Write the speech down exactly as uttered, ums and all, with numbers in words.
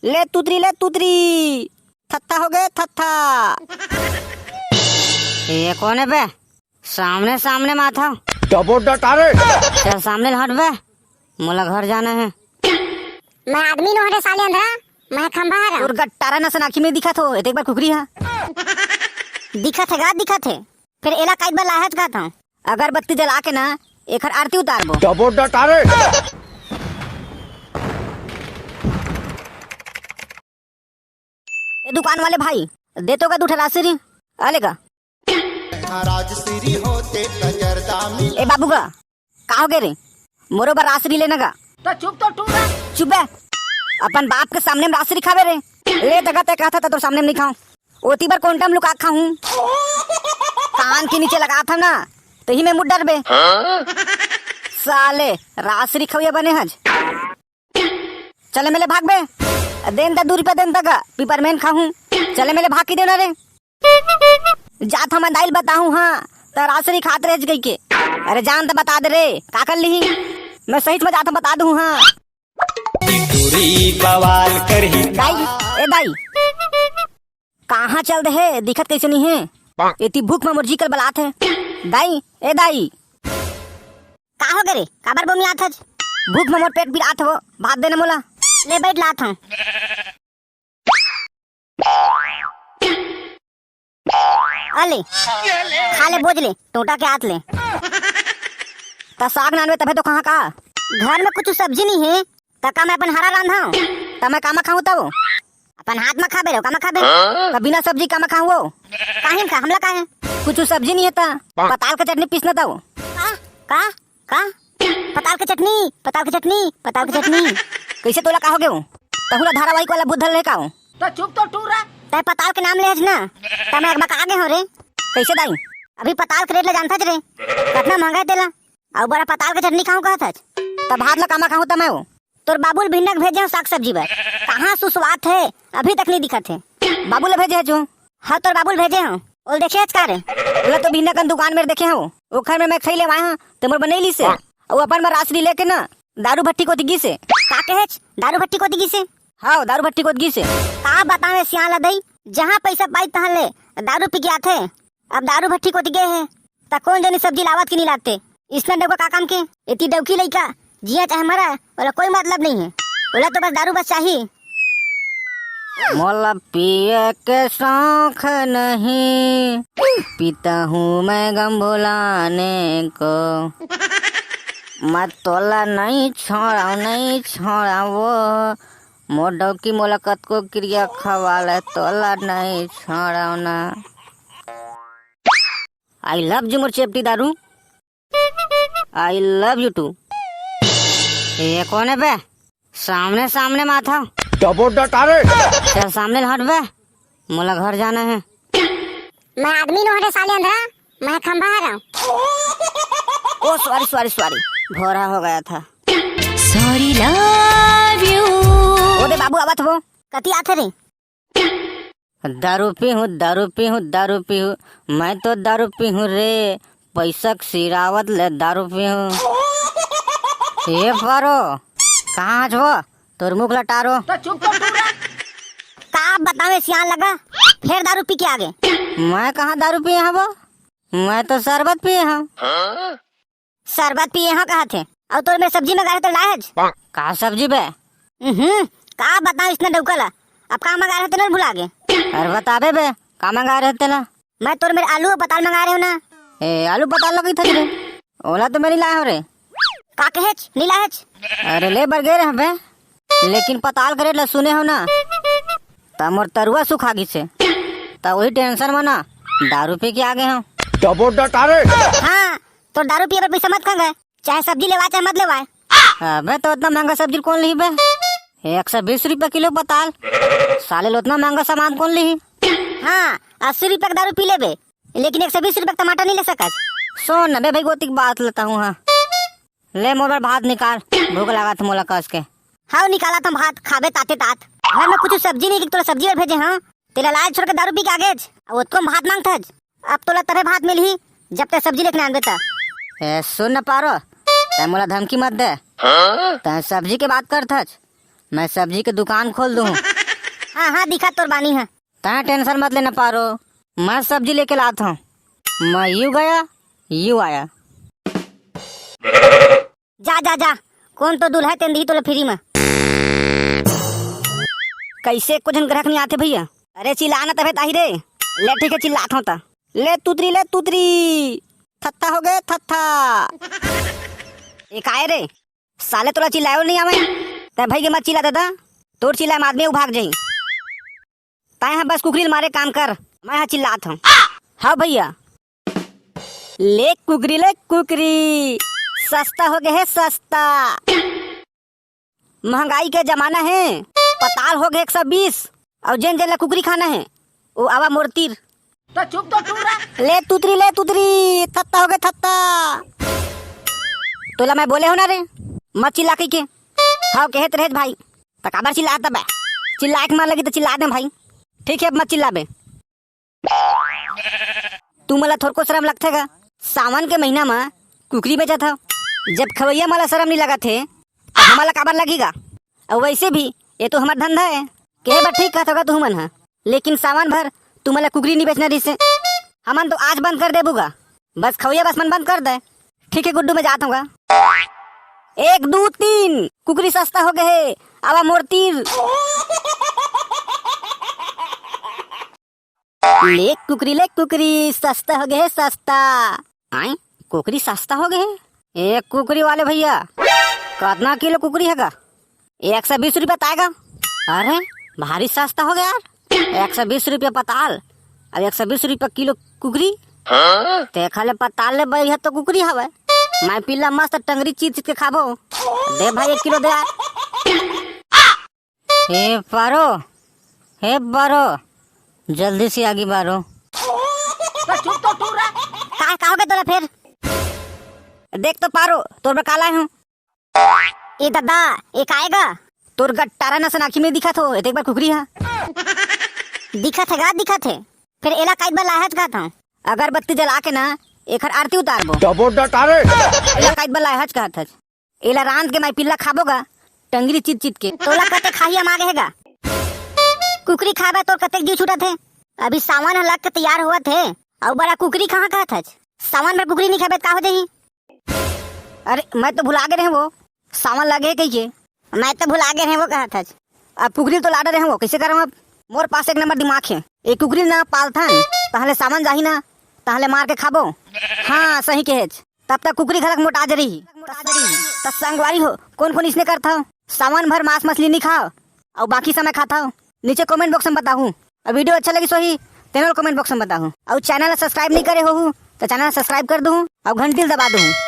ले तुतरी, ले तुतरी, थत्था हो गे थत्था। ये कोन हे बे? सामने सामने माथा। डबो डटारे। चल सामने ले हट बे, मोला घर जाना हे। मैं आदमी नो हरे साले अंधरा, मैं खंभा हरा। तोर गट्टारा नसन आँखी में दिखत हो, ए तो एक बार कुकरी हा। दिखत हे गा, दिखत हे। फिर एला काइट बर लाहत का था? अगरबत्ती जला के ना, एखर आरती उतारबो। डबो डटारे। ए दुकान वाले भाई, दे तो गा दू ठा राजश्री, आ ले गा। राजश्री होते त जर्दा मिल। ए बाबू गा, का हो गे रे? मोरो बर राजश्री लेना गा। तो चुप तो टूरा। चुप बे, अपन बाप के सामने में राजश्री खावे रे। ले दगा, ते कहत हस त तोर सामने में नहीं खाऊं। ओती बर कोंटा म लुका खाहूं। कान के नीचे लगात हंव ना, तही में मुड़ डरबे। साले, राजश्री खवइया बने हस। चले मेले भाग बे। देन त दू रुपया देन त गा, पिपरमेंट खाहूं। चले मेले भाग के देना रे। जात हंव दाई ल बताहूं हां, त राजश्री खात रहे कहिके। अरे जान त बता दे रे, का कर लिही? मैं सही में जात हंव बता दूं हां। टूरी बवाल करही। दाई, ए दाई। कहां चल दे हे? दिखत कइसे नइ हे? एती भूख म मोर जी कल बलात हे। दाई, ए दाई। का हो गे रे? काबर बोमियात हस? भूख म मोर पेट पिरात हे वो। भात देना मोला। ले बइठ लात हंव। अले, खा ले, बोज ले, टोंटा के आत ले। त साग नानबे तभे तो कहां का? घर में कुछु सब्जी नइ हे, त का मैं अपन हरा रांधंव? त मैं कामा खाहूं तब? अपन हाथ म खाबे रे, कामा खाबे? त बिना सब्जी कामा खाहूं वो? काहे म खा, हमला काहे? कुछु सब्जी नइ हे त पताल के चटनी पीसना तब। का? का? का? पताल के चटनी, पताल के चटनी, पताल के चटनी। कइसे तोला का हो गे वो? तहूं ला धारावाहिक वाला भूत धर ले का वो? तो चुप तो टूरा। तैं पताल के नाम ले हस ना, त मैं अकबका गे हंव रे। कइसे दाई? अभी पताल के रेट ला जानथस रे, कतना महंगा हे तेला। अउ बड़ा पताल के चटनी खाहूं कहत हस। त भात ला कामा खाहूं त मैं वो? तोर बाबू ल भिंडा के भेजे हंव साग सब्जी बर। कहां सुसवात हे, अभी तक नइ दिखत हे। बाबू ल भेजे हस जो? हां, तोर बाबू ल भेजे हंव। ओला देखे हस का रे? ओला तो भिंडा कन दुकान में देखे हंव। ओखर में मैं खई लेवाय हंव, ते मोर बनई लिसे। अउ अपन बर राजश्री लेके ना, दारू भट्टी कोती गिसे। का कहेच? दारू भट्टी कोती गिसे? हां, दारू भट्टी कोती गिसे। का बतावं ए सियान ला दई, जहां पइसा पाही तहां ले दारू पी के आथे। अब दारू भट्टी कोती गे हे, त कोन जनी सब्जी लावत कि नइ लावत? इसने डउका का काम के? एती डउकी लइका जिया चाहे मरा, ओला कोई मतलब नइ हे। ओला तो बस दारू बस चाही। मोला पिए के शौक नहीं, पीता हूँ मैं गम भुलाने को। मैं तोला नहीं छोड़ाऊँ, नहीं छोड़ाऊँ वो। मोर डौकी मोला कतको किरिया खवा ले, तोला नहीं छोड़ाऊँ ना। I love you मोर चेपटी दारू। I love you too। ये कोन हे बे? सामने सामने माथा। डबो डटारे। चल सामने ले हट बे, मोला घर जाना हे। मैं आदमी नो हरे साले अंधरा, मैं खंभा हरा। ओ sorry sorry sorry, भोरा हो गया था। Sorry love you। ओ दे बाबू आवत वो। कती आथे रे? दारू पीहूँ, दारू पीहूँ, दारू पीहूँ, मैं तो दारू पीहूँ रे, पैसा के सिरावत ले दारू पीहूँ। ए पारो, कहाँ हस वो? तोर मुख लटारो। तो चुप तो टूरा। का बतावे सियान लगा, फेर दारू पी के आगे। मैं कहाँ दारू पिए हँव वो? मैं तो शरबत पिए हँव। शरबत पिए हँव कहत हे। अउ तोर मेर सब्जी मंगाए रहेंव त लाए हस? का सब्जी बे? हम्म, का बतावं इसने डउका ला। अब का मंगाए रहेंव तेला भुला गे। अरे बताबे बे, का मंगाए रहेंव तेला? मैं तोर मेर आलू अउ पताल मंगाए रहेंव ना। ए, आलू पताल ला कहिथस रे? ओला तो मैं नइ लाए हँव रे। का कहेच? नइ लाएच? अरे ले बर गे रहेंव बे। लेकिन पताल के रेट ला सुने हँव ना, त मोर तरुआ सुखा गिस हे। त ओही tension म ना दारू पी के आगे हँव। डबो डटारे। हाँ, तोर दारू पिए बर पइसा मत खंगे, चाहे सब्जी लेवाय चाहे मत लेवाय। अबे त ओतना महँगा सब्जी कोन लिही बे? एक सौ बीस रुपया किलो पताल, साले ल ओतना महँगा सामान कोन लिही? हाँ, अस्सी रुपया के दारू पी लेबे, लेकिन एक सौ बीस रुपया के टमाटर नइ ले सकस। सुन ना बे भई, गोतिक बात लेता हूँ। हाँ ले मोर बर भात निकाल, भूख लागत मोला कस के। हव निकालत हँव भात, खाबे ताते तात। घर में कुछु सब्जी नइ हे कि तोला सब्जी बर भेजे हँव, तेला लाय ल छोड़ के दारू पी के आगेच, अउ ओतको म भात माँगथस। अब तोला तभे भात मिलही, जब तैं सब्जी लेके नइ आनबे त। ए, सुन न पारो, तैं मोला धमकी मत दे। तैं सब्जी के बात करथस, मैं सब्जी के दुकान खोल दूँ। हाँ, हाँ, दिखा तोर बानी है। तैं टेंशन मत लेना पारो, मैं सब्जी लेके लात हूँ। मैं यू गया, यू आया। जा, जा, जा, कौन तो दूल्हा तेन दी तोला फ्री में। कैसे कुछ ग्राहक नहीं आते भैया? अरे चिल्ला ना तबे ताही रे। ले ठीक है, चिल्लात हूँ ता। ले तुतरी, ले तुतरी, थत्था हो गए थत्था। ए काय रे, साले तोला चिल्लायो नहीं आवे। तै भाई के मत चिल्ला दादा, तोर चिल्ला में आदमी भाग जाई। तै हा बस कुकरी ल मारे काम कर, मैं हा चिल्लात हूँ। हाँ भैया, ले कुकरी, ले कुकरी, सस्ता हो गए है सस्ता। महंगाई के जमाना है, पताल हो गए एक सौ बीस, और जेन जेन ला कुकरी खाना है, वो आवा मोर तीर। तो चुप तो टूरा। ले तुतरी, ले तुतरी, थत्ता हो गए थत्ता। तोला मैं बोले हो ना रे, मत चिल्ला कही के। हाँ, कहत रहे भाई, त काबर चिल्लात बे? चिल्लाए के मन लगी त चिल्ला दे भाई। ठीक है, अब मत चिल्लाबे। तुमन ला थोरको शरम लगथे गा? सावन के महीना म कुकरी बेचत हव। जब खवैया मन ला शरम नहीं लगत हे, त हमन ला काबर लगही गा? अउ वैसे भी, ये तो हमर धंधा है। कहे बर ठीक कहत होगा तुमन ह, लेकिन सावन भर तुमन ला कुकरी नहीं बेचना रहिसे। हमन तो आज बंद कर देबू गा। बस खवैया बस मन बंद कर दे। ठीक है गुड्डू, मैं जात हूँ गा। एक, दू, तीन, कुकरी सस्ता हो गए हे, आवा मोर तीर। ले कुकरी, ले कुकरी, सस्ता हो गए हे, सस्ता। आय, कुकरी सस्ता हो गए हे? ए कुकरी वाले भैया, कतना किलो कुकरी हे गा? एक सौ बीस रुपया ताय गा। अरे, भारी सस्ता हो गया यार। एक सौ बीस रुपया पताल, अब एक सौ बीस रुपया किलो कुकरी। ते खाले पताल ले बढ़िया तो कुकरी हवे। मैं पिल्ला मस्त टंगरी चीर चीर के खाबो। दे भाई, एक किलो दे यार। हे पारो, हे बारो, जल्दी से आगी बारो। तो चुप तो टूरा। का, का हो गया तोला फिर? देख तो पारो, तोर बर का लाए हूँ। ए दादा, ए काय गा? तोर गट्टारा नसन आँखी में दिखत हो, ए देख बर कुकरी हा। दिखत हे गा, दिखत हे। फिर एला काइट बर लाहच कहत हूँ। अगरबत्ती जला के ना, एखर आरती उतारबो। डबो डटारे। एला काइट बर लाहच कहत हच। एला रांध के मैं पिल्ला खाबो गा, टंगरी चित-चित के। तोला कते खाही हम आगे हे गा। कुकरी खाबे तोर कतेक जीव छूटत हे। अभी सावन ह लग के तैयार होवत हे, अउ बड़ा कुकरी कहाँ कहत हच? सावन भर कुकरी नहीं खाबे त का हो जाही? अरे, मैं तो भुला गे रहे वो, सावन लगे हे कहिके। मैं तो भुला गे रहे वो कहत हच। अब कुकरी तो लाडे रहे वो, कैसे करम अब? मोर पास एक नंबर दिमाग हे। ए कुकरी ना पालथन, तहले सावन जाही ना, तहले मार के खाबो। हाँ, सही कहेच। तब तक कुकरी घलक मोटा जरही। त संगवारी हो, कोन कोन इसने करथव? सावन भर मांस मछली नहीं खाव, अउ बाकी समय खाथव? नीचे comment box में बताहू। अउ video अच्छा लगिस होही, तेनो comment box में बताहू। अउ channel ला subscribe नहीं करे होहू, त channel ला subscribe कर दूहू, अउ घंटी ला दबा दूहू।